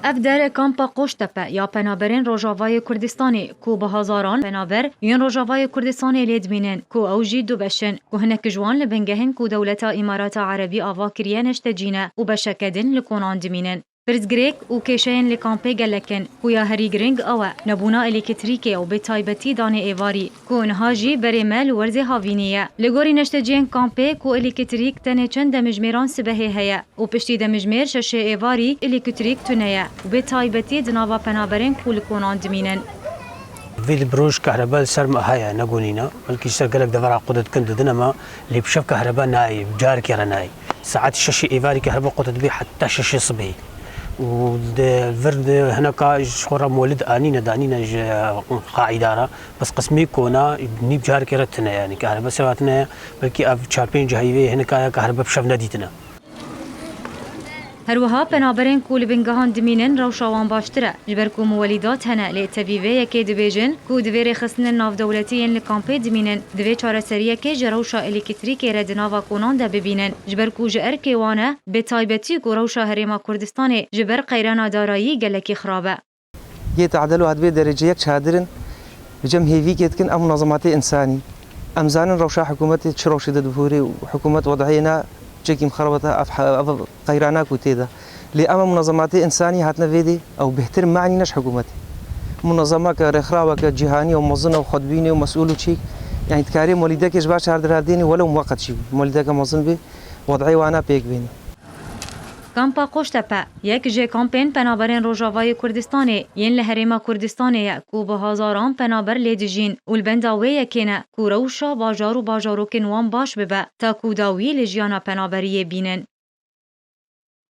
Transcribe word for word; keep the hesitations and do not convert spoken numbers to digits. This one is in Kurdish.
Ev der kampa Qoştepe ya penaberên Rojavayê Kurdistanê ku bi hezaran penaber yên Rojavayê Kurdistanê lê dimînin ku ew jî du beş in ku hinek ji wan li bingehên ku dewleta Îmarata Erebî ava kiriye neştecî ne û beşeke din li konan dimînin. Pirsgirêk û kêşeyên li kampê gelek in ku ya herî giring ew e nebûna elektrîkê û bi taybetî danê êvarî ku niha jî berê me li werzê havînî ye. Li gorî neşteciyên kampê ku elektrîk tenê çend demjimêran sibehê heye û piştî demjimêr şeşê êvarî elektrîk tune ye û bi taybetî di nava penaberên ku li konan dimînin. Vî di bi roj kahrebe li ser me heye, ne gonîna. Belkî ji ser gelek devera qut dikin didine me, lê bi şev kahrebe nayê, bi carekê re nayê. Saet şeşê êvarî kahrebe qut dibe heta şeşê sibehê. Û di vir di hineka ji xwe re molid anîne, danîne ji qaîda re. Bes qismê kona nîv carekê re tune, yanî kahrebe seba tune ye. Belkî ev çar pênc heyvê hineka ya kahrebe bi şev nedîtine. Her wiha penaberên ku li bingehan dimînin rewşa wan baştir e, ji ber ku muwelîdat hene, lê tevî vê yekê dibêjin ku divê rêxistinên navdewletî yên li kampê dimînin, divê çareseriyekê ji rewşa elektrîkê re di nava konan de bibînin, ji ber ku ji erkê wan e, bi taybetî ku rewşa Herêma Kurdistanê ji ber qeyrana darayî gelekî xirab e. Yê tadel û hat vê derecê yek çadir in, bi cem hêvîkê dikin, em munazematê însanî. Em zanin rewşa hikûmetê çi rewşê de dibihûrê û hikûmet wed'ê na çekî mixrebet e, ev he-, ev qeyrana ku tê de. Lê em munazematê însanî hatine vê dê, ew bêhtir manî ne ji hikûmetê. Munazemeke, rêxraweke cîhanî û mezin û xwedbînê û mesûl û çîk, yanî dikarê molîdekê ji ber çadir hevdênê welew muweqet jî, molîdeke mezin bê, wed'ê wana pêk bênê. Kampa Qoştepe yek ji kampên penaberên Rojavayê Kurdistanê yên li Herêma Kurdistanê ye ku bi hezaran penaber lê dijîn û li benda wê yekê ne ku rewşa bajar û bajarokên wan baş bibe ta ku dawî li jiyana penaberiyê bînin.